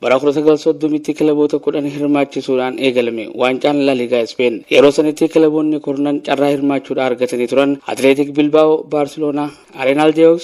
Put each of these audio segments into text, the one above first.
Bara 1930tti kilaboota 10 hirmaachisuudhaan eegalame waancaan La Liga Spain. Yeroo sanitti kilaboonni kurnan carraa hirmaachuudhaan argatanii turan: Athletic Bilbao, Barcelona, Arenal Deux,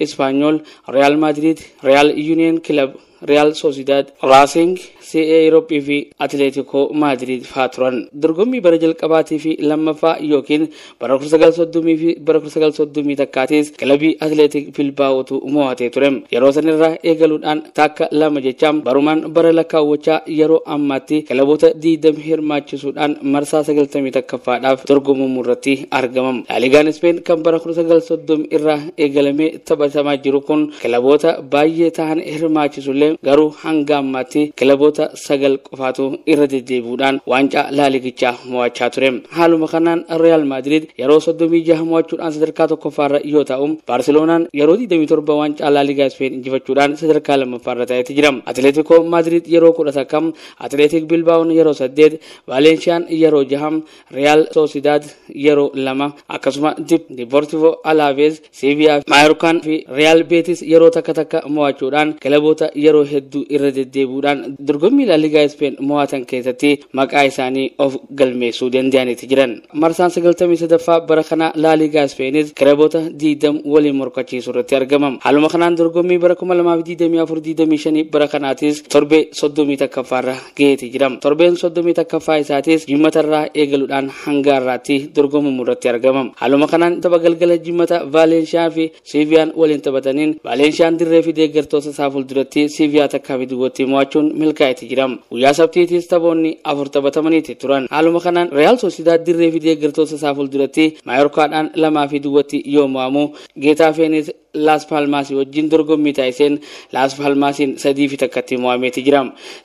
Espanyol, Real Madrid, Real Union Club, Real Sociedad, Racing, CA Europe fi Atletico Madrid fa'aa turan. Dorgommii bara jalqabaatii fi lammaffaa yookiin bara 1930 fi bara 1931 kilabii Athletic Bilbaa'ootu mo'atee ture. Yeroo sanirraa eegaluudhaan takka lama jechaan barumaan bara lakkaawwachaa yeroo ammaatti kilaboota 20 hirmaachisuudhaan marsaa 91ffaadhaaf dorgomamuu irratti argamam. La Ligaan Speen kan bara 1930 irraa eegalamee taphatamaa jiru kun kilaboota baay'ee ta'an hirmaachisullee garuu hanga ammaatti kilaboota 9 qofaatu irra deddeebi'uudhaan waancaa laaligichaa mo'achaa ture. Haaluma kanaan Real Madrid yeroo 36 mo'achuudhaan sadarkaa tokkoffaarra yoo ta'u, Barceloonaan yeroo 27 waancaa laaligaa Speen injifachuudhaan sadarkaa lammaffaarra ta'eeti jira. Atletico Madrid yeroo 11, Athletic Bilbaa'oon yeroo 8, Valenciyaan yeroo 6, Real Sociedad yeroo 2, akkasuma Deportivo Alaves, Sevilla, Mallorca fi Real Betis yeroo takka takka mo'achuudhaan kilaboota yeroo hedduu irra deddeebi'uudhaan dorgommii La Liga Speen mo'atan keessatti maqaa isaanii of galmeessuu danda'aniiti jiran. Marsaan 93ffaa bara kana La Liga Speenis kilaboota 20 waliin morkachiisuu irratti argamam. Haaluma kanaan dorgommii bara 2024-25 bara kanaatis torbee 31ffaarra gaheeti jira. Torbeen 31ffaa isaatis jimmatarraa eegaluudhaan hanga har'aatti dorgomamuu irratti argamam. Haaluma kanaan tapha galgala jimmata Valeenshiyaa fi Sevillaan waliin taphataniin Valeensiyaan dirree fi deeggartoota isaa fuulduratti Sevillaa takkaa fi duwwatti mo'achuun milkaa'eeti jira. Guyyaa sabtiitis taphoonni 4 taphatamaniiti turan. Haaluma kanaan Real Sociedad dirree fi deeggartoota isaa fuulduratti Mallorcaadhaan 2-0 yoo mo'amu, Getaafeenis Las Palmas wajjin dorgommii taasiseen Las Palmasiin 3-1 mo'ameeti jira.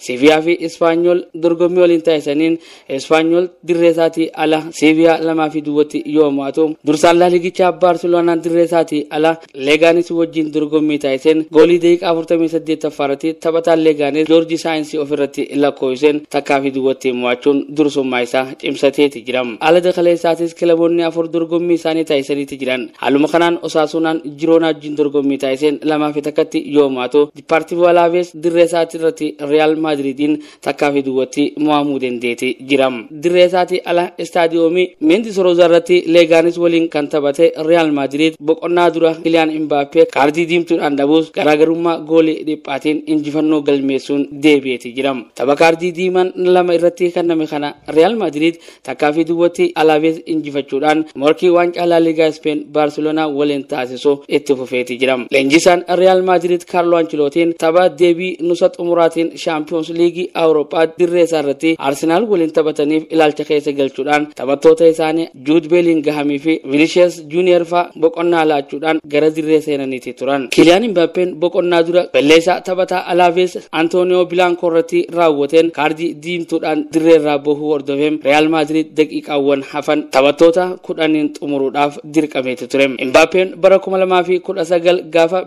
Sevilla fi Espanyol dorgommii waliin taasisaniin Espanyol dirree isaatii ala Sevilla 2-0 yoo mo'atu, dursaan La Ligichaa Barcelonaan dirree isaatii ala Leganes wajjin dorgommii taasiseen goolii daqiiqaa 48ffaarratti taphataan Leganes Joorji Saayinsii ofirratti lakkoofseen 1-0 mo'achuun dursummaa isaa cimsateeti jira. Ala dakalee isaatis kilaboonni 4 dorgommii isaanii taasisaniiti jiran. Haaluma kanaan Osaasunaan Jiroonaa wajjin dorgommii taasiseen 2-1 yoo mo'atu, Deportivo Alaves dirree isaatii irratti Real Madridiin 1-0 mo'amuu dandeeti jira. Dirree isaatii ala istaadiyoomii Mendizorroza irratti Leganes waliin kan taphate Real Madrid boqonnaa dura Kylian Mbappé kaardii diimtuudhaan dhabuus garaagarummaa goolii dhiphaatiin injifannoo galmeessuun deebi'eeti jira. Tapha kaardii diimaan 2 irratti kenname kana Real Madrid 1-0 Alaves injifachuudhaan morkii waancaa La Liga Spain Barcelona waliin taasisu itti fufeeti jira. Leenjisaan Real Madrid Carlo Ancelottiin tapha deebii nusa xumuraatiin Champions League Awurooppaa dirree isaa irratti Arsenal waliin taphataniif ilaalcha keessa galchuudhaan taphattoota isaanii Jude Bellingham fi Vinicius Junior faa boqonnaa laachuudhaan gara dirree seenaniiti turan. Kylian Mbappeen boqonnaa dura balleessaa taphataa Alaves Antonio Blanco irratti raawwateen kaardii diimtuudhaan dirree irraa bahuu hordofee Real Madrid daqiiqaawwan hafan taphattoota 10 xumuruudhaaf dirqameeti ture. Mbappeen bara 2019 gaafa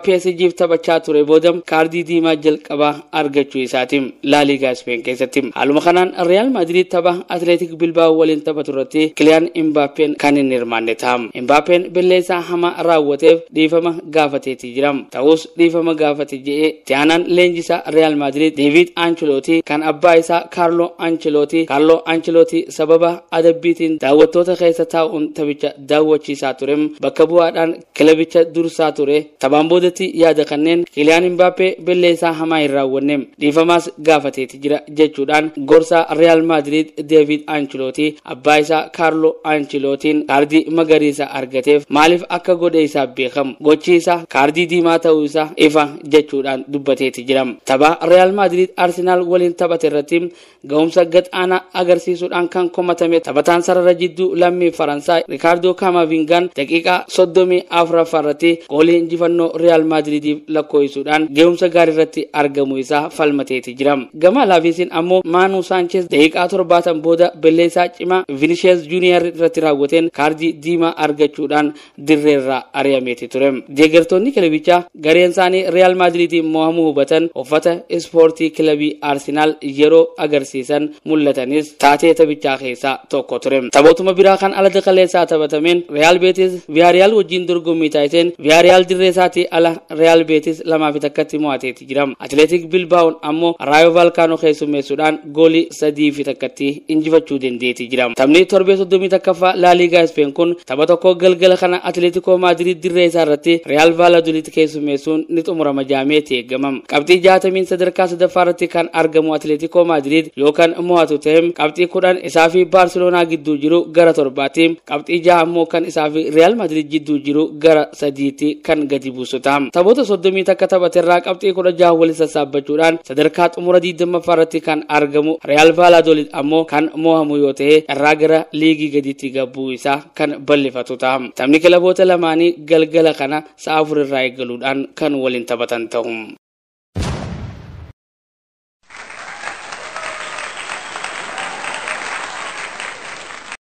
PSG'f taphachaa ture booda kaardii diimaa jalqabaa argachuu isaati La Liga Spain keessatti. Haaluma kanaan Real Madrid tapha Athletic Bilbao waliin taphatu irratti Kylian Mbappeen kan hin hirmaanne ta'a. Mbappeen balleessaa hamaa raawwateef dhiifama gaafateeti jira. Ta'us dhiifama gaafate jedhee Tiyaanaan leenjisaa Real Madrid David Ancelotti kan abbaa isaa Carlo Ancelotti sababa adabbiitiin daawwattoota keessa taa'uun taphicha daawwachiisaa ture bakka bu'aadhaan kilabicha dursaa ture. Taphaan boodatti yaada kanneen Kylian Mbappé balleessaa hamaa hin raawwanne dhiifamaas gaafateeti jira jechuudhaan gorsaa Real Madrid David Ancelotti abbaa isaa Carlo Ancelottiin kaardii magariisa argateef maaliif akka godhe isaa beekamu gochi isaa kaardii diimaa ta'uu isaa ifa jechuudhaan dubbateeti jira. Tapha Real Madrid Arsenal waliin taphate irratti ga'umsa gad-aanaa agarsiisuudhaan kan komatame taphataan sarara jidduu lammii Faransaay Ricardo Camavingaan daqiiqaa 34 irratti goolii injifannoo Real Madridiif lakkoofsisuudhaan ga'umsa gaarii irratti argamuu isaa falmateeti jira. Gama Alaavesiin ammoo Manu Sanchez daqiiqaa 70 booda balleessaa cimaa Vinicius Junior irratti raawwateen kaardii diimaa argachuudhaan dirreerraa ari'ameeti ture. Deeggartoonni kilabichaa gareen isaanii Real Madridiin mo'amuu hubatan uffata ispoortii kilabii Arsenal yeroo agarsiisan mul'atanis taatee taphichaa keessaa tokko ture. Taphootuma biraa kan ala kaleessaa taphatameen Real Betis Villarreal wajjin dorgommii dorgommii taasiseen Villarreal dirree isaatii ala Real Betis 2-1 mo'ateeti jira. Atileetik Bilbaa'oon ammoo Rayo Vallecano keessummeessuudhaan goolii 3-1 injifachuu dandeetii jira. Taphni torbee 31ffaa La Liga Speen kun tapha tokko galgala kana Atletico Madrid dirree isaa irratti Real Valladolid keessummeessuun ni xumurama jaameeti eegamam. Qabxii 60 sadarkaa sadaffaa irratti kan argamu Atletico Madrid yookaan mo'atu ta'e qabxii 10 isaa fi Barcelona gidduu jiru gara 7tti, qabxii 6 ammoo kan isaa fi Real Madrid gidduu jiru gara 3tti kan gadi buusu ta'a. Taphoota 31 taphaterraa qabxii 16 waliin sassaabbachuudhaan sadarkaa xumura 20ffaa irratti kan argamu Real Valladolid ammoo kan mo'amu yoo ta'e irraa gara liigii gadiitti gabbuu isaa kan bal'ifatu ta'a. Taphni kilaboota lamaanii galgala kana sa'a 4 irraa eegaluudhaan kan waliin taphatan ta'u.